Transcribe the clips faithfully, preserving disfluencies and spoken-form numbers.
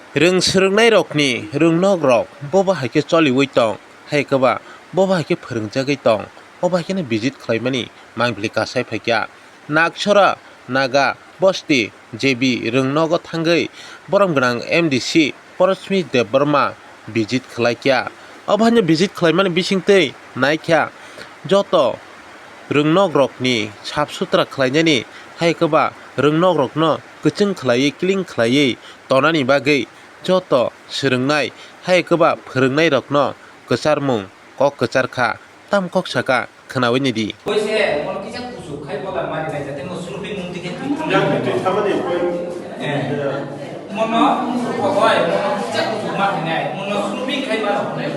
Rwng swrwngnairokni rwngnokrok bobo hai khe choliui tong, hai khe ba bobo hai khe phwrwngjagwi tong, obo hai kheno visit khlaimani mangpili kasai phaikha. Naksora Naga Bosti J B rwngnogo thangwi borom gwnang M D C Porosmi Debbarma visit khlaikha. Obo hai no visit khlaimani bisingtwi naikha joto rwngnokrokni sap sutra khlainani, hai khe ba rwngnokrokno kwchwng khlaiwi clean khlaiwi tonani bagwi joto swrwngnai hai khe ba phwrwngnairokno kwcharmung kok kwchar kha, tam kok saka khwnaui nidi. Koise, mono kisa kuchuk khai bola mari nai jate mo sulupi mung tike twi. Yang twi thamani koi. Eh. Mono, koi, mono kisa kuchuk ma thinai, mono sulupi khai ma rok nai.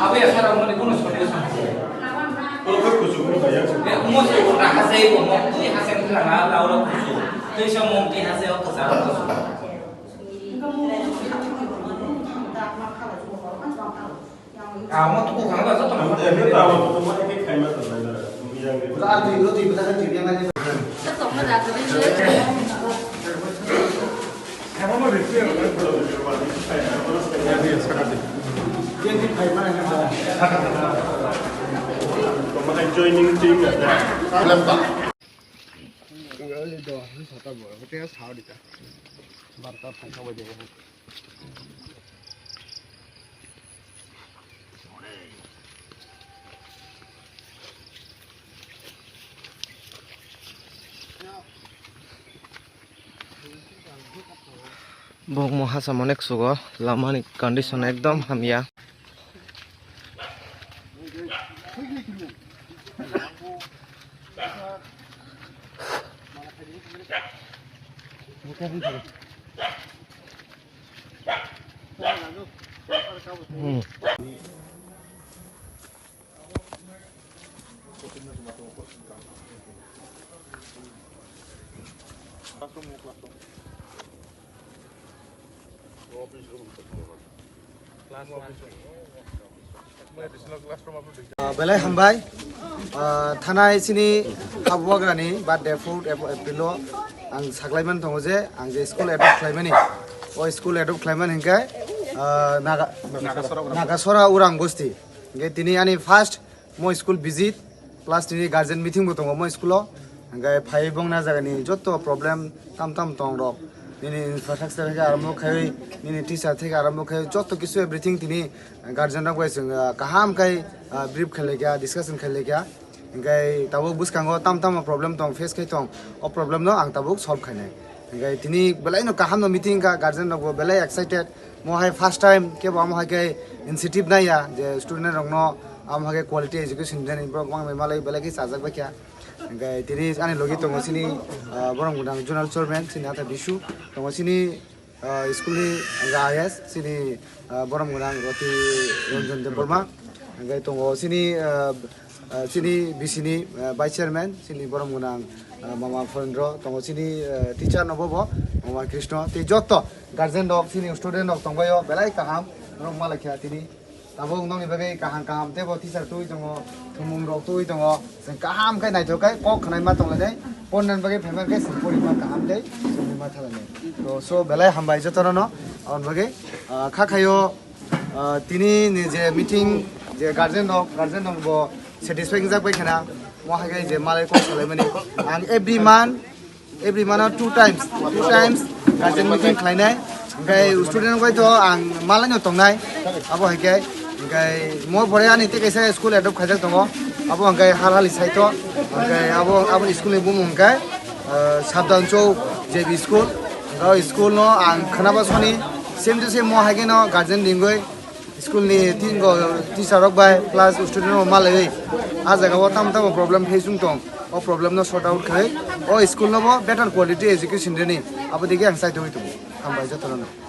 Abo ya sara moni kono solution. Kono koi kuchuk mo kaya. Eh, mo se ko na hase ko mo twi hase ko na la la ro kuchuk. Twi sa mo twi hase ko sa. Amo tuku khang ba joto no. Amo tuku khang ba joto no. Amo tuku khang ba joto no. Joining team. Bokmo hacham onek sugo, lamani condition ekdom hamya. Ah, belai hambai. Ah, thanai chini habuagrani birthday food ep-, epilo ang saklaiman tongo je ang je school adopt khlaimani, o school adopt khlaimani hingke, ah, Naga-, Nagasora Urang Bosti. Hingke tini ani first mo school visit, plus tini guardian meeting bo tongo mo school o. Hingke phai bong na jaga ni joto problem tam tam tong rok, nini infrastructure theke arambo khai, nini teacher theke arambo khai, joto kisu everything tini guardian rok bai chwng, ah, kaham khai, ah, brief khai laikha, discussion khai laikha. Hingke tabuk bwskango tam tam problem tong face khai tong, o problem no ang tabuk solve khainai. Hingke tini belai no kaham no meeting ka guardian rok bo belai excited. Mo hai first time kebo amo hai khe initiative naiya je student rokno amo hai khe quality education rinani borok wngmani malai belai khe chajak baikha. Hingke tini ani logi tongo chini, ah, borok gwnang zonal chairman chini Atha Bisu, tongo chini, ah, school ni I A S chini, ah, borok gwnang Roti Ranjan Debbarma, hingke tongo chini, ah, ah, chini B C ni, ah, vice chairman, chini borom gwnang, ah, Mama Phorendro, tongo chini, ah, teacher no bobo, Mama Krishna, tei joto guardian rok, chini student rok tongbaio, belai kaham, norok malai kha tini. Tabuk nokni bagwi kaham kaham teibo teacher twi tongo, thumung rok twi tongo, chwng kaham khe naithok khe kok khnaima tonglainai, pornani bagwi phaima khe chwng porima kaham tei chwngma thalainai. To, so belai hambai jotono, aboni bagwi, ah, kha khaio, Ah, tini ni je meeting je guardian rok, guardian rok bo satisfy wngjak bai khana, mo hai khe je malai kok salaimani. Ang every month, every month o two times, two times guardian meeting khlainai. Hingke student rok bai to ang malai no tongnai, abo hai khe. Hingke mo pore ani tei kaisa school adopt khaijak tongo, abo hingke Halhali side o, hingke abo, abo school ni bumung hingke, ah, Sabdan Chowk J B school. O school no ang khwnaba soni same to same mo hai khe no guardian ringwi school ni tingo teacher rok bai plus student rok malaiwi ah jaga o tamo tamo problem face wng tong, o problem no sort out khai o school no bo better quality education rini abo digi ang chai tongwi tongo. Hambai jotono.